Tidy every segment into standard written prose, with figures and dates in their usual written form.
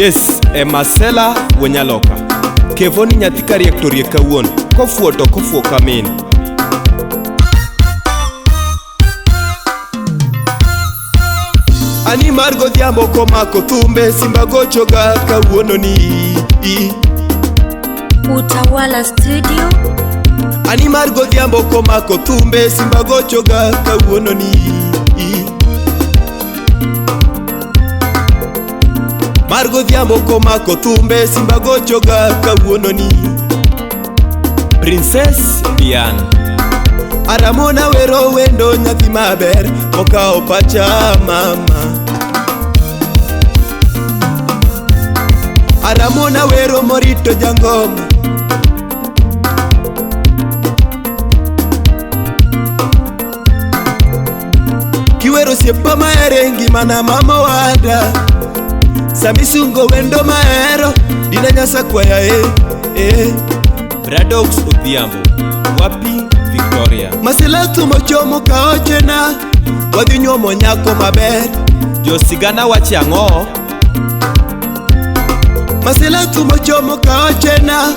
Yes, e Marcela Wonyaloka. Kevoni nyathi kariek to riek kawuono. Kofuo to kofuo kamin. Ani mar godhiambo komako thumbe Simba gochoga kawuono ni. Utawala Studio. Ani mar godhiambo komako thumbe Simba gochoga kawuono ni. Mar godhiambo komako thumbe Simba gochoga kawuono ni. Princess Diana. Aramona wero wendo nyathi maber okawo pacha mama. Aramona wero morito jangoma. Kiwero siepa maere ngimana mama wada. Samisungo wendo maero dina nyasa kwaya eh. Bradox Odhiambo wapi Victoria. Masela thumo chomo kaochena wadhi nyuomo nyako maber. Josigana wache ang'o? Masela thumo chomo kaochena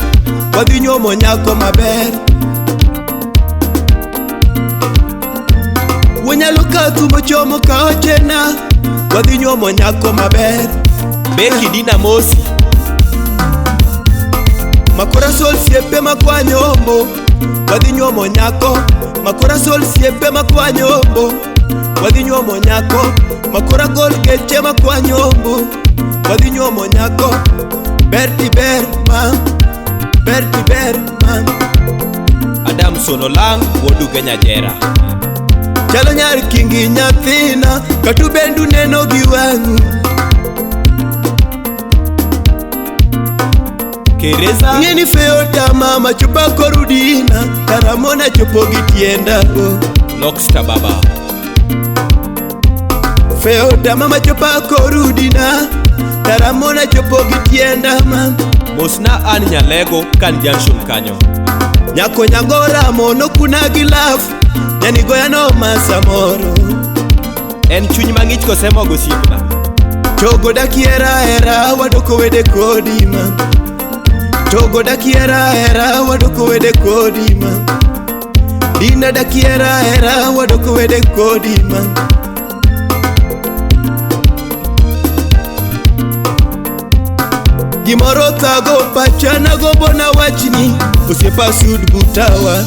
wadhi nyuomo nyako maber. Wanyalo ka thumo chomo kaochena wadhi nyuomo nyako maber. Beki Dina Mosi. Makora sol siepe makwanyombo wadhi nyuomo nyako. Makora sol siepe makwanyombo wadhi nyuomo nyako. Makora gol geche makwanyombo wadhi nyuomo nyako. Berti ber ma, berti ber ma. Adam Sonolang wuod Nyajera. Chalo nyar kingi nyathina katubendu neno gi wang'u. Kereza ng'eni feota mama chopa korudina taramona chopo gi tienda o. Lockstar baba. Feota mama chopa korudina taramona chopo gi tienda ma. Mosna an Nyalego kan junction kanyo. Nyako nyangora mono kuna gi laf nyani goya no masamoro. En chuny mang'ich kose mogo osiepna. Chogo dakiera era wadoko wede kodi ma. Togo dakiera era wadoko wede kodi ma. Dina dakiera era wadoko wede kodi ma. Gimoro thago pacha nagombo na wachni osiepa sud butawa.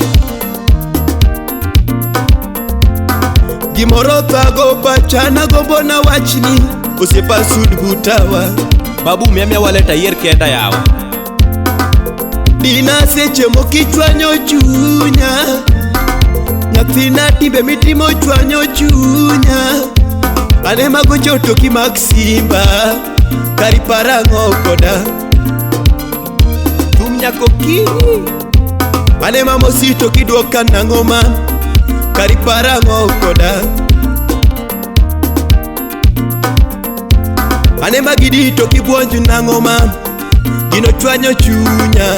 Gimoro thago pacha nagombo na wachni osiepa sud butawa. Babu miamia waleta yier kenda yawa. Dina seche mokichwanyo chunya. Nyathina timbe mitimo chwanyo chunya. Ane magocho toki mag Simba kari parang'o koda. Thum nyako kinyi. Ane mamosito kidwoka nang'o ma kari parang'o koda. Ane magidito kibuonjo nang'o ma gino chwanyo chunya.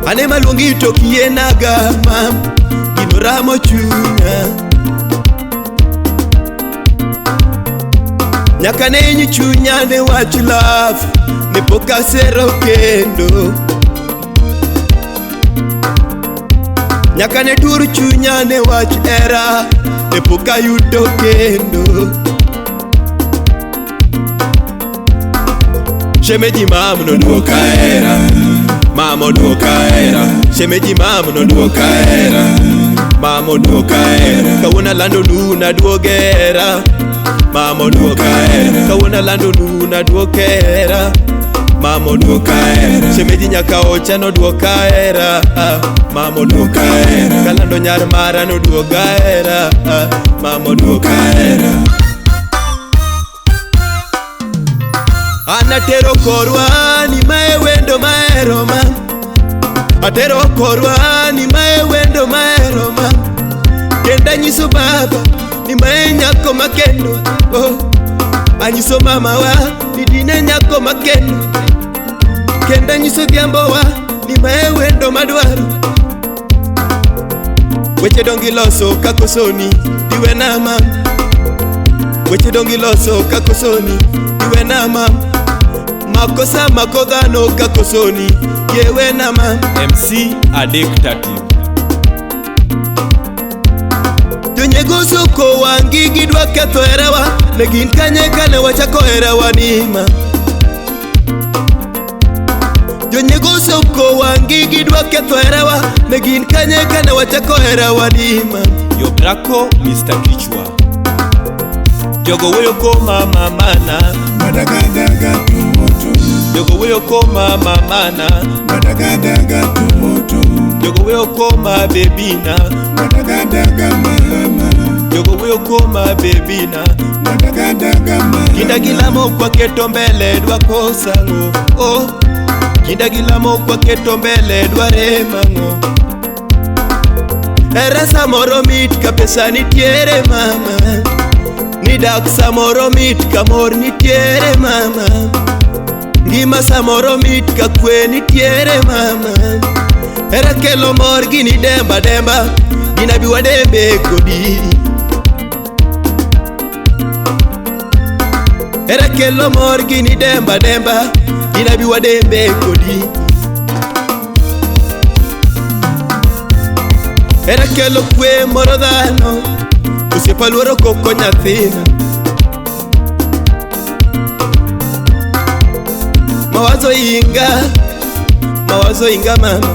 Ane maluongi to kienaga ma gino ramo chunya. Nyaka ne inyi chunya ne wach love ne pok asero kendo. Nyaka ne tur chunya ne wach era ne pok ayudo kendo. Shemeji mam no duoka era. Mamo duoka era. Shemeji mam no duoka era. Mamo duoka era. Kawuono lando nu na duogera. Mamo duoka era. Kawuono lando nu na duokera. Mamo duoka era. Shemeji nyaka ocha no duoka era. Mamo duoka era. Kalando nyar mara no duoka era. Mamo duoka era. Anatero korwa ni mae wendo mahero ma. Atero korwa ni mae wendo mahero ma. Kendo anyiso baba ni mae nyako makendo. Oh. Anyiso mama wa ni dine nyako makendo. Kendo anyiso dhiambo wa ni mae wendo madwaro. Weche dongi loso kakosoni diwena ma. Weche dongi loso kakosoni iwena mam. Makosa mako dhano kakosoni yewena mam. MC Adek Tatim. Jonyego soko wangi gidwa ketho herawa. Ne gin kanye kane wachako herawa ni ma. Jonyego soko wangi gidwa ketho herawa. Ne gin kanye kane wachako herawa ni ma. Yobrako Mr. Kichwa. Jogo wuoyo koma mamana. Madagadaga tumoto. Jogo wuoyo koma mamana. Madagadaga tumoto. Jogo wuoyo koma bebina. Madagadaga mama. Jogo wuoyo koma bebina. Madagadaga mama. Kinda gilamo kwa keto mbele dwa kosang'o. Oh. Kinda gilamo kwa keto mbele dwa remang'o. Hera samoro mit ka pesa nitiere mama. Ni dak samoro mit ka mor nitiere mama. Ngima samoro mit ka kwe nitiere mama. Hera kelo mor gini demba demba. Gina bi wadembe kodi. Hera kelo mor gini demba demba. Gina bi wadembe kodi. Hera kelo kwe moro dhano. Osiepa luoro koko nyathina. Mawazo inga, mawazo inga mama.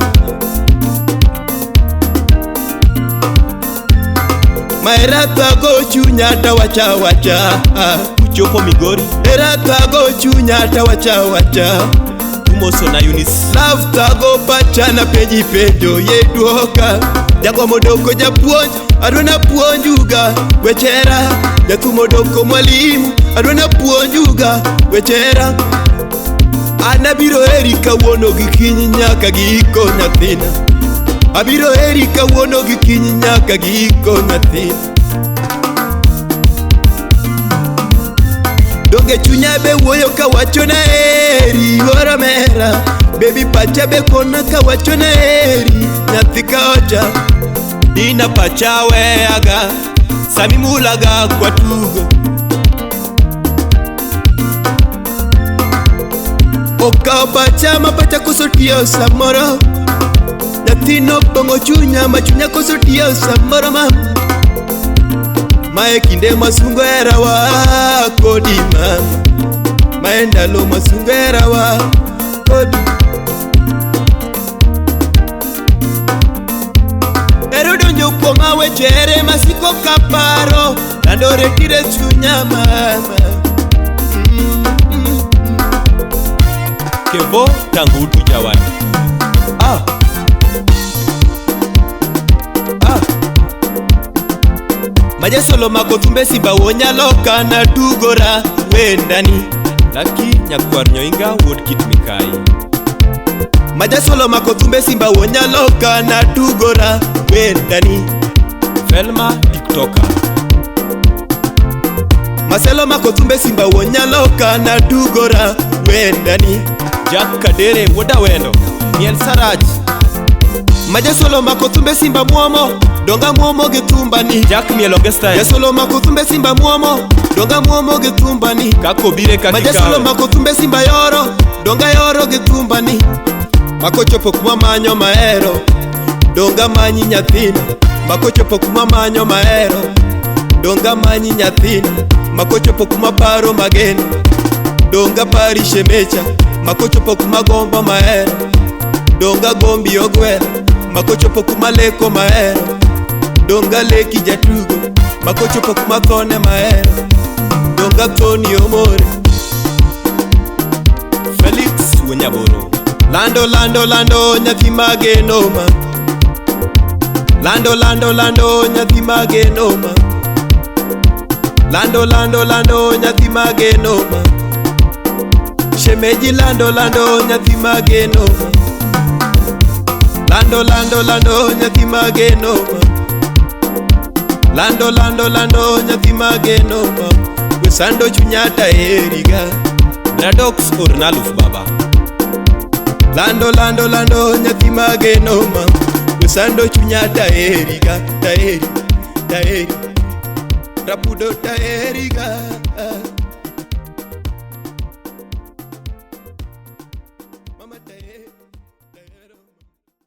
Mahera thago chunya ta wacha wacha. Uchopo Migori. Hera thago chunya ta wacha wacha. Umoso na Eunice. Love thago pacha na penji penjo ye duoka. Jagombo doko japuonj adwa na puonjuga wechera. Jathumo doko mwalimu adwa na puonjuga wechera. An abiro heri kawuono gi kiny nyaka giko nyathina. Abiro heri kawuono gi kiny nyaka giko nyathina. Donge chunya be wuoyo kawacho na heri ora mera. Baby pacha be kona kawacho na heri nyathi kaocha. Dina pacha weaga sami mulaga kwa tugo. Okawo pacha ma pacha koso tiyo samoro. Nyathino pong'o chunya ma chunya koso tiyo samoro ma. Mae kinde masungo herawa kodi mama. Mae ndalo masungo herawa kodi. Ero donjo kuoma weche here masiko kaparo. Landore tire chunya mama. Kevo tangu utu jawani. Ah. Ah. Majesolo mako thumbe simba wonyalo kana tugora wendani. Laki nyakwar nyoinga wuod Kit Mikayi. Majasolo mako thumbe simba wonyalo kana tugora wendani. Felma TikToker. Maselo mako thumbe simba wonyalo kana tugora wendani. Jack Kadere wuod Awendo. Miel Saraj. Majasolo mako thumbe simba muomo donga muomo gi thumbani. Jack mielonge style. Jasolo mako thumbe simba muomo donga muomo gi thumbani. Kako bire kaka Majasolo ikawe. mako thumbe simba yoro donga yoro gi thumbani. Mako chopo kuma manyo mahero donga manyi nyathina. Mako chopo kuma manyo mahero donga manyi nyathina. Mako chopo kuma paro mageno donga pari shemecha. Mako chopo kuma gombo mahero donga gombi ogwelo. Mako chopo kuma leko mahero donga leki jatugo. Mako chopo kuma thone mahero donga thoni omore. Felix Wenyaboro. Lando lando lando nyathi mageno ma. Lando lando lando nyathi mageno ma. Lando lando lando nyathi mageno ma. Shemeji lando lando nyathi mageno ma. Lando lando lando nyathi mageno ma. Lando lando lando nyathi mageno ma. We sando chunya ta heriga. Bradox Ornaluf baba. Lando lando lando nyathi mageno ma. We sando chunya ta heriga. Ta heri, ta heri. Rapudo taeriga.